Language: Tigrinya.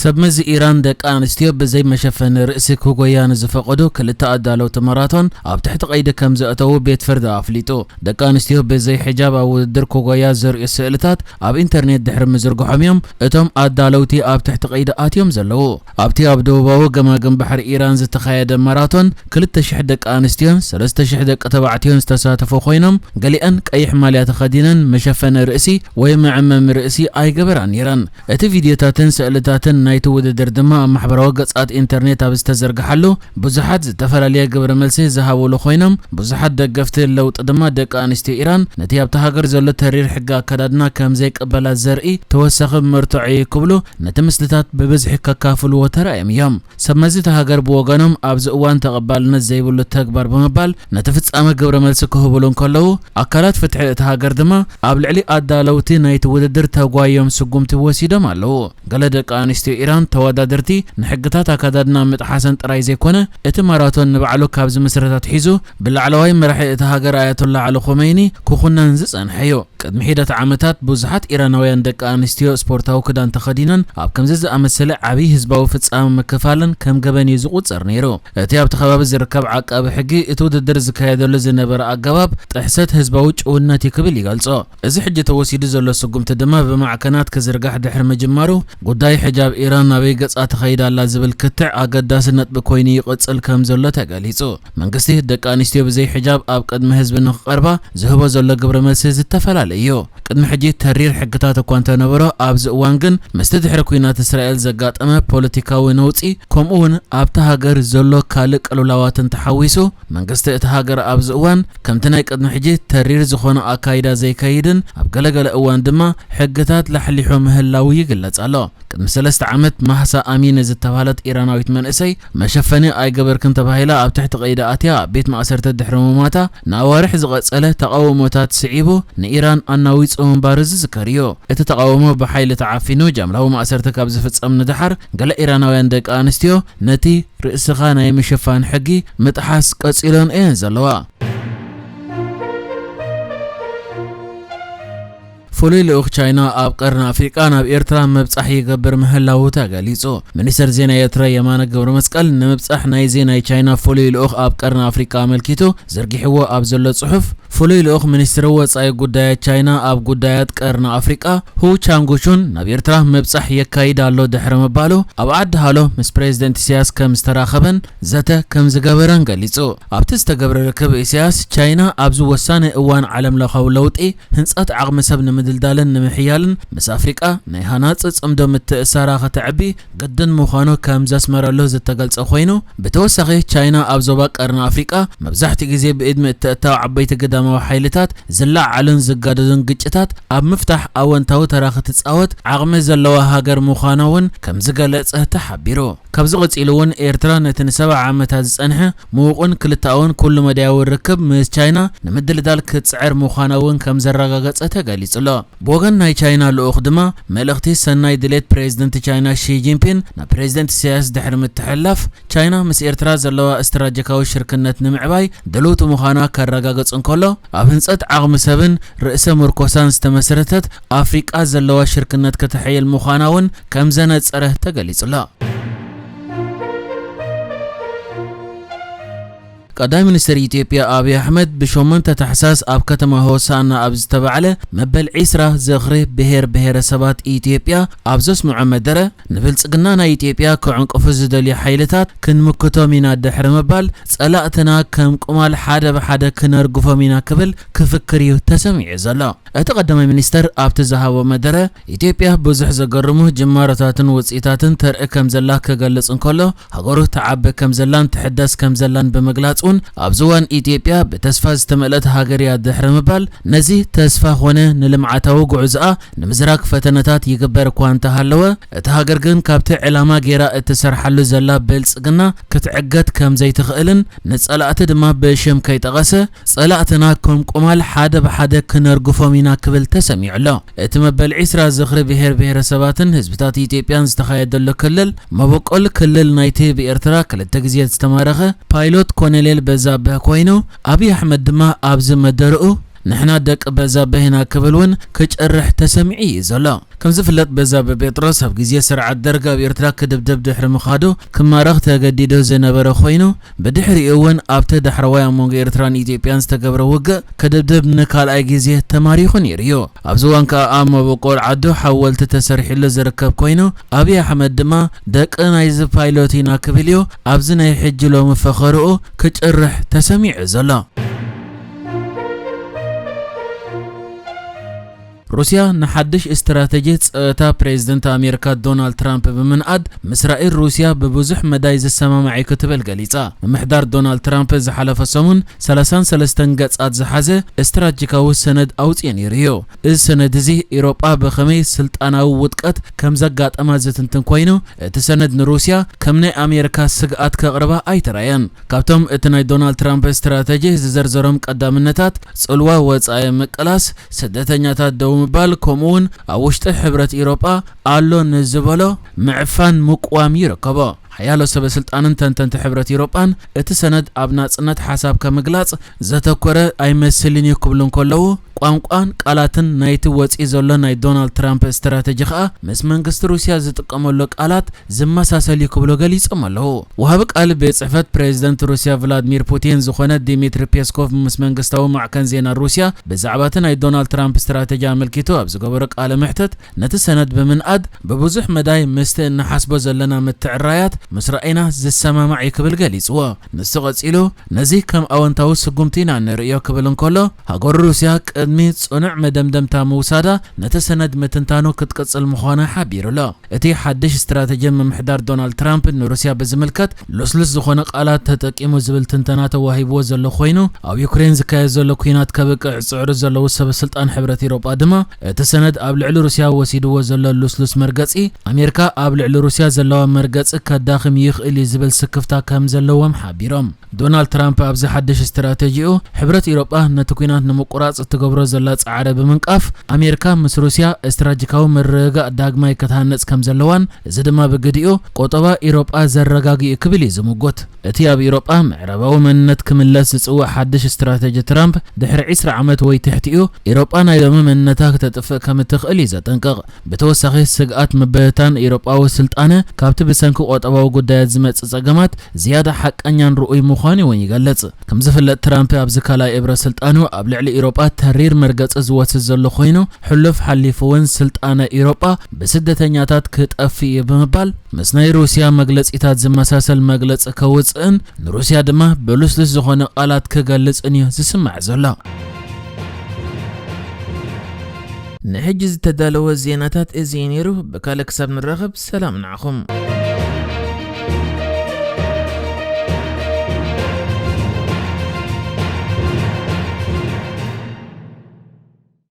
ሰብ መዚ ኢራን ደቂ ኣንስትዮ ብዘይ መሸፈኒ ርእሲ ክጎያ ንዝፈቐዱ ክልተ ኣዳለውቲ ማራቶን ኣብ ትሕቲ ቀይዲ ከም ዘእተዉ ቤት ፍርዲ ኣፍሊጡ። ደቂ ኣንስትዮ ብዘይ ሕጃብ ኣብ ውድድር ክጎያ ዘርእዩ ስእልታት ኣብ ኢንተርኔት ድሕሪ ምዝርግሖም እዮም እቶም ኣዳለውቲ ኣብ ትሕቲ ቀይዲ ኣትዮም ዘለዉ። ኣብቲ ኣብ ደቡባዊ ገማግም ባሕሪ ኢራን ዝተኻየደ ማራቶን ክልተ ሽሕ ደቂ ኣንስትዮን ሰለስተ ሽሕ ደቂ ተባዕትዮን ዝተሳተፉ ኮይኖም፣ ገሊአን ቀይሕ ማልያ ተኸዲነን መሸፈኒ ርእሲ ወይ መዐመሚ ርእሲ ኣይገበራን ነይረን። እቲ ቪድዮታትን ስእልታትን ናይቲ ውድድር ድማ ኣብ ማሕበራዊ ገጻት ኢንተርኔት ኣብ ዝተዘርግሓሉ፣ ብዙሓት ዝተፈላለየ ግብረ መልሲ ዝሃብሉ ኮይኖም፣ ብዙሓት ደገፍቲ ለውጢ ድማ ደቂ ኣንስትዮ ኢራን ነቲ ኣብቲ ሃገር ዘሎ ተሪር ሕጊ ኣከዳድና ከም ዘይቅበላ ዘርኢ ተወሳኺ መርትዖ እዩ ክብሉ ነቲ ምስልታት ብብዝሒ ከካፍልዎ ተራእዮም እዮም። ሰብ መዚ እታ ሃገር ብወገኖም፣ ኣብዚ እዋን ተቐባልነት ዘይብሉ ተግባር ብምባል ነቲ ፍጻመ ግብረ መልሲ ክህብሉ እንከለዉ፣ ኣካላት ፍትሒ እታ ሃገር ድማ ኣብ ልዕሊ ኣዳለውቲ ናይቲ ውድድር ተጓዮም ስጉምቲ ወሲዶም ኣለዉ። ገለ ደቂ ኣንስትዮ ኢራን ተወዳደርቲ ንሕግታት ኣከዳድና ምጥሓሰን ጥራይ ዘይኮነ፣ እቲ ማራቶን ንባዕሉ ካብ ዝምስረት ኣትሒዙ ብላዕለዋይ መራሒ እታ ሃገር ኣያቶላ ዓሊ ኾመይኒ ክኹነን ዝጸንሐ እዩ። ቅድሚ ሒደት ዓመታት ብዙሓት ኢራናውያን ደቂ ኣንስትዮ ስፖርታዊ ክዳን ተኸዲነን ኣብ ከምዚ ዝኣመሰለ ዓቢ ህዝባዊ ፍጻመ ምክፋለን ከም ገበን እዩ ዝቑጸር ነይሩ። እቲ ኣብቲ ከባቢ ዝርከብ ዓቃቢ ሕጊ እቲ ውድድር ዝካየደሉ ዝነበረ ኣገባብ ጥሕሰት ህዝባዊ ጭውነት እዩ ክብል ይገልጾ። እዚ ሕጂ ተወሲዱ ዘሎ ስጉምቲ ድማ ብማዕከናት ክዝርጋሕ ድሕሪ ምጅማሩ፣ ጉዳይ ሕጃብ ኢራን ናበይ ገጻ ትኸይድ ኣላ ዝብል ክትዕ ኣገዳሲ ነጥቢ ኮይኑ ይቕጽል ከም ዘሎ ተገሊጹ። መንግስቲ ደቂ ኣንስትዮ ብዘይ ሕጃብ ኣብ ቅድሚ ህዝቢ ንኽቐርባ ዝህቦ ዘሎ ግብረ መልሲ ዝተፈላለየ እዩ። ቅድሚ ሕጂ ተሪር ሕግታት እኳ እንተነበሮ፣ ኣብዚ እዋን ግን ምስቲ ድሕሪ ኲናት እስራኤል ዘጋጠመ ፖለቲካዊ ነውጺ፣ ከምኡ እውን ኣብታ ሃገር ዘሎ ካልእ ቅልውላዋትን ተሓዊሱ፣ መንግስቲ እታ ሃገር ኣብዚ እዋን ከምቲ ናይ ቅድሚ ሕጂ ተሪር ዝኾነ ኣካይዳ ዘይከይድን ኣብ ገለገለ እዋን ድማ ሕግታት ላሕሊሑ ምህላዉ ይግለጽ ኣሎ። ቅድሚ ሰለስተ ዓመት ማህሳ ኣሚኒ ዝተባህለት ኢራናዊት መንእሰይ መሸፈኒ ኣይገበርክን ተባሂላ ኣብ ትሕቲ ቀይዲ ኣትያ ኣብ ቤት ማእሰርቲ ድሕሪ ምሟታ ንኣዋርሕ ዝቐጸለ ተቓውሞታት ስዒቡ ንኢራን ኣናዊጹ ምንባሩ ዝዝከር እዩ። እቲ ተቓውሞ ብሓይሊ ተዓፊኑ ጃምላዊ ማእሰርቲ ካብ ዝፍጸም ንደሓር ገለ ኢራናውያን ደቂ ኣንስትዮ ነቲ ርእስኻ ናይ ምሽፋን ሕጊ ምጥሓስ ቀጺለን እየን ዘለዋ። ፍሉይ ልኡኽ ቻይና ኣብ ቀርኒ ኣፍሪቃ ናብ ኤርትራ ምብጻሕ ይገብር ምህላዉ ተገሊጹ። ሚኒስተር ዜና ኤርትራ የማነ ገብረ መስቀል ንምብጻሕ ናይዚ ናይ ቻይና ፍሉይ ልኡኽ ኣብ ቀርኒ ኣፍሪቃ ኣመልኪቱ ዘርጊሕዎ ኣብ ዘሎ ጽሑፍ፣ ፍሉይ ልኡኽ ሚኒስትሪ ወጻኢ ጉዳያት ቻይና ኣብ ጉዳያት ቀርኒ ኣፍሪቃ ሁ ቻንጉቹን ናብ ኤርትራ ምብጻሕ የካይድ ኣሎ ድሕሪ ምባሉ፣ ኣብ ዓዲ ሃሎ ምስ ፕሬዚደንት ኢሳያስ ከም ዝተራኸበን ዘተ ከም ዝገበረን ገሊጹ። ኣብቲ ዝተገብረ ርክብ፣ ኢሳያስ፣ ቻይና ኣብዚ ወሳኒ እዋን ዓለምለኻዊ ለውጢ፣ ህንጸት ዓቕሚ ሰብ ንምድልዳልን ንምሕያልን ምስ ኣፍሪቃ ናይ ሃናጺ ጽምዶ ምትእስሳራ ከተዕቢ ግድን ምዃኑ ከም ዘስመረሉ ዝተገልጸ ኮይኑ፣ ብተወሳኺ ቻይና ኣብ ዞባ ቀርኒ ኣፍሪቃ መብዛሕትኡ ግዜ ብኢድ ምእተእታው ዓበይቲ ግዳማዊ ሓይልታት ዝለዓዓሉን ዝጋደዱን ግጭታት ኣብ ምፍታሕ ኣወንታዊ ተራ ክትጻወት ዓቕሚ ዘለዋ ሃገር ምዃና እውን ከም ዝገለጸ ተሓቢሩ። ካብዚ ቀጺሉ እውን ኤርትራ ነቲ ንሰብዓ ዓመታት ዝጸንሐ ምዉቕን ክልተኣውን ኩሉ መዳያዊ ርክብ ምስ ቻይና ንምድልዳል ክትጽዕር ምዃና እውን ከም ዘረጋገጸ ተገሊጹ ኣሎ። ብወገን ናይ ቻይና ልኡኽ ድማ መልእኽቲ ሰናይ ድሌት ፕሬዚደንት ቻይና ሺ ጂንፒን ናብ ፕሬዚደንት ኢሳያስ ድሕሪ ምትሕልላፍ፣ ቻይና ምስ ኤርትራ ዘለዋ ስትራቴጂካዊ ሽርክነት ንምዕባይ ድልውቲ ምዃና ከረጋግጽ እንከሎ፣ ኣብ ህንጸት ዓቕሚ ሰብን ርእሰ ምርኮሳን ዝተመስረተት ኣፍሪቃ ዘለዋ ሽርክነት ከተሐይል ምዃና እውን ከም ዘነጸረ ተገሊጹ ኣሎ። ቀዳማይ ሚኒስትር ኢትዮጵያ ኣብይ ኣሕመድ ብሸሞንተ ታሕሳስ ኣብ ከተማ ሆሳዕና ኣብ ዝተባዕለ መበል ዒስራ ዝኽሪ ብሄር ብሄረሰባት ኢትዮጵያ ኣብ ዘስምዖ መደረ፣ ንብልጽግና ናይ ኢትዮጵያ ክዕንቅፉ ዝደልዩ ሓይልታት ክንምክቶም ኢና ድሕሪ ምባል፣ ጸላእትና ከም ቁማል ሓደ ብሓደ ክነርግፎም ኢና ክብል ክፍክር እዩ ተሰሚዑ ዘሎ። እቲ ቀዳማይ ሚኒስተር ኣብቲ ዝሃቦ መደረ፣ ኢትዮጵያ ብዙሕ ዘገርሙ ጅማሮታትን ውጽኢታትን ተርኢ ከም ዘላ ክገልጽ እንከሎ፣ ሃገሩ ትዓቢ ከም ዘላን ትሕደስ ከም ዘላን ብምግላጽ እውን፣ ኣብዚ እዋን ኢትዮጵያ ብተስፋ ዝተመልአት ሃገር እያ ድሕሪ ምባል፣ ነዚ ተስፋ ኾነ ንልምዓታዊ ጉዕዞኣ ንምዝራግ ፈተነታት ይግበር እኳ እንተሃለወ፣ እታ ሃገር ግን ካብቲ ዕላማ ጌራ እትሰርሓሉ ዘላ ብልጽግና ክትዕገት ከም ዘይትኽእልን ንጸላእቲ ድማ ብሽም ከይጠቐሰ፣ ጸላእትና ከም ቁማል ሓደ ብሓደ ክነርግፎም ኢና ክብል ተሰሚዑ ኣሎ። እቲ መበል ዒስራ ዝኽሪ ብሄር ብሄረሰባትን ህዝብታት ኢትዮጵያን ዝተኻየደሉ ክልል፣ መበቆል ክልል ናይቲ ብኤርትራ ክልተ ግዜ ዝተማረኸ ፓይሎት ኮሎኔል በዛብህ ኮይኑ፣ ኣብይ ኣሕመድ ድማ ኣብዚ መደርኡ ንሕና ደቂ በዛብህ ኢና ክብል እውን ክጭርሕ ተሰሚዑ እዩ ዘሎ። ከም ዝፍለጥ በዛብህ ጴጥሮስ ኣብ ግዜ ስርዓት ደርግ ኣብ ኤርትራ ክድብደብ ድሕሪ ምኻዱ ክማረኽ ተገዲዱ ዝነበረ ኮይኑ፣ ብድሕሪኡ እውን ኣብቲ ዳሕረዋይ ኣብ መንጎ ኤርትራን ኢትዮጵያን ዝተገብረ ውግእ ክድብደብ ንካልኣይ ግዜ ተማሪኹ ነይሩ እዩ። ኣብዚ እዋን ከኣ ኣብ መበቆል ዓዱ ሓወልቲ ተሰሪሕሉ ዝርከብ ኮይኑ፣ ኣብይ ኣሕመድ ድማ ደቂ ናይዚ ፓይሎት ኢና ክብል እዩ ኣብዚ ናይ ሕጂ ሎሚ ፈኸርኡ ክጭርሕ ተሰሚዑ ዘሎ። ሩስያ ንሓድሽ ስትራተጂ ጸጥታ ፕሬዝደንት ኣሜሪካ ዶናልድ ትራምፕ ብምንኣድ፣ ምስ ራእይ ሩስያ ብብዙሕ መዳይ ዝሰማማዕ እዩ ክትብል ገሊጻ። ምምሕዳር ዶናልድ ትራምፕ ዝሓለፈ ሰሙን ሰላሳን ሰለስተን ገጻት ዝሓዘ ስትራቴጂካዊ ሰነድ ኣውጽኡ ነይሩ እዩ። እዚ ሰነድ እዚ ኤውሮጳ ብኸመይ ስልጣናዊ ውድቀት ከም ዘጋጠማ ዝትንትን ኮይኑ፣ እቲ ሰነድ ንሩስያ ከም ናይ ኣሜሪካ ስግኣት ከቕርባ ኣይተራእየን። ካብቶም እቲ ናይ ዶናልድ ትራምፕ ስትራተጂ ዝዘርዘሮም ቀዳምነታት፣ ጽልዋ ወጻኢ ምቅላስ፣ ስደተኛታት ደው ምባል፣ ከምኡውን ኣብ ውሽጢ ሕብረት ኤውሮጳ ኣሎ ንዝበሎ ምዕፋን ምቅዋም ይርከቦ። ሓያሎ ሰበ ስልጣንን ተንተንቲ ሕብረት ኤውሮጳን እቲ ሰነድ ኣብ ናጽነት ሓሳብ ከምግላጽ ዘተኮረ ኣይመስልን እዩ ክብሉ እንከለዉ፣ ቋንቋን ቃላትን ናይቲ ወጺኡ ዘሎ ናይ ዶናልድ ትራምፕ ስትራተጂ ከኣ ምስ መንግስቲ ሩስያ ዝጥቀመሉ ቃላት ዝመሳሰል እዩ ክብሉ ገሊጾም ኣለዉ። ወሃቢ ቃል ቤት ጽሕፈት ፕሬዝደንት ሩስያ ቭላድሚር ፑቲን ዝኾነ ዲሚትሪ ፔስኮቭ ምስ መንግስታዊ ማዕከን ዜና ሩስያ ብዛዕባ እቲ ናይ ዶናልድ ትራምፕ ስትራተጂ ኣመልኪቱ ኣብ ዝገበሮ ቃለ መሕትት፣ ነቲ ሰነድ ብምንኣድ ብብዙሕ መዳይ ምስቲ እንሓስቦ ዘለና ምትዕራያት ምስ ራእይና ዝሰማማዕ እዩ ክብል ገሊጽዎ። ንሱ ቀጺሉ፣ ነዚ ከም ኣወንታዊ ስጉምቲ ኢና ንርእዮ ክብል እንከሎ፣ ሃገሩ ሩስያ ቅድሚ ጽኑዕ መደምደምታ ምውሳዳ ነቲ ሰነድ ምትንታኑ ክትቅጽል ምዃና ሓቢሩ ኣሎ። እቲ ሓድሽ ስትራተጂ ምምሕዳር ዶናልድ ትራምፕ ንሩስያ ብዝምልከት ልስሉስ ዝኾነ ቃላት ተጠቂሙ ዝብል ትንተና ተዋሂብዎ ዘሎ ኮይኑ፣ ኣብ ዩክሬን ዝካየድ ዘሎ ኲናት ከብቅዕ ዝጽዕሩ ዘለዉ ሰበ ስልጣን ሕብረት ኤውሮጳ ድማ እቲ ሰነድ ኣብ ልዕሊ ሩስያ ወሲድዎ ዘሎ ልስሉስ መርገጺ ኣሜሪካ ኣብ ልዕሊ ሩስያ ዘለዋ መርገጺ ከዳኽም ይኽእል እዩ ዝብል ስክፍታ ከም ዘለዎም ሓቢሮም። ዶናልድ ትራምፕ ኣብዚ ሓድሽ ስትራተጂኡ፣ ሕብረት ኤውሮጳ ነቲ ኲናት ንምቁራጽ እትገብሮ ዘላ ጻዕሪ ብምንቃፍ፣ ኣሜሪካ ምስ ሩስያ ስትራቴጂካዊ ምርግጋእ ዳግማይ ክትሃንጽ ከም ዘለዋን፣ እዚ ድማ ብግዲኡ ቆጠባ ኤውሮጳ ዘረጋግእ ክብል እዩ ዝምጉት። እቲ ኣብ ኤውሮጳ ምዕራባዊ መንነት ክምለስ ዝጽውዕ ሓድሽ ስትራተጂ ትራምፕ፣ ድሕሪ ዕስራ ዓመት ወይ ትሕቲኡ ኤውሮጳ ናይ ሎሚ መንነታ ክተጥፍእ ከም እትኽእል እዩ ዘጠንቅቕ። ብተወሳኺ፣ ስግኣት ምብትታን ኤውሮጳዊ ስልጣነ ካብቲ ብሰንኪ ቆጠባዊ ጉዳያት ዝመጽእ ጸገማት ዝያዳ ሓቀኛን ርኡይ ምዃኑ እውን ይገልጽ። ከም ዝፍለጥ፣ ትራምፕ ኣብዚ ካልኣይ እብረ ስልጣኑ ኣብ ልዕሊ ኤውሮጳ ተሪር መርገጺ ዝወስድ ዘሎ ኮይኑ፣ ሕሉፍ ሓሊፉ እውን ስልጣነ ኤውሮጳ ብስደተኛታት ክጠፍእ እዩ ብምባል፣ ምስ ናይ ሩስያ መግለጺታት ዝመሳሰል መግለጺ ከውጽእን ንሩስያ ድማ ብልስሉስ ዝኾነ ቃላት ክገልጽን እዩ ዝስማዕ ዘሎ። ንሕጂ ዝተዳለወ ዜናታት እዚ እዩ ነይሩ። ብካልእ ክሳብ ንራኸብ፣ ሰላም ንዓኹም።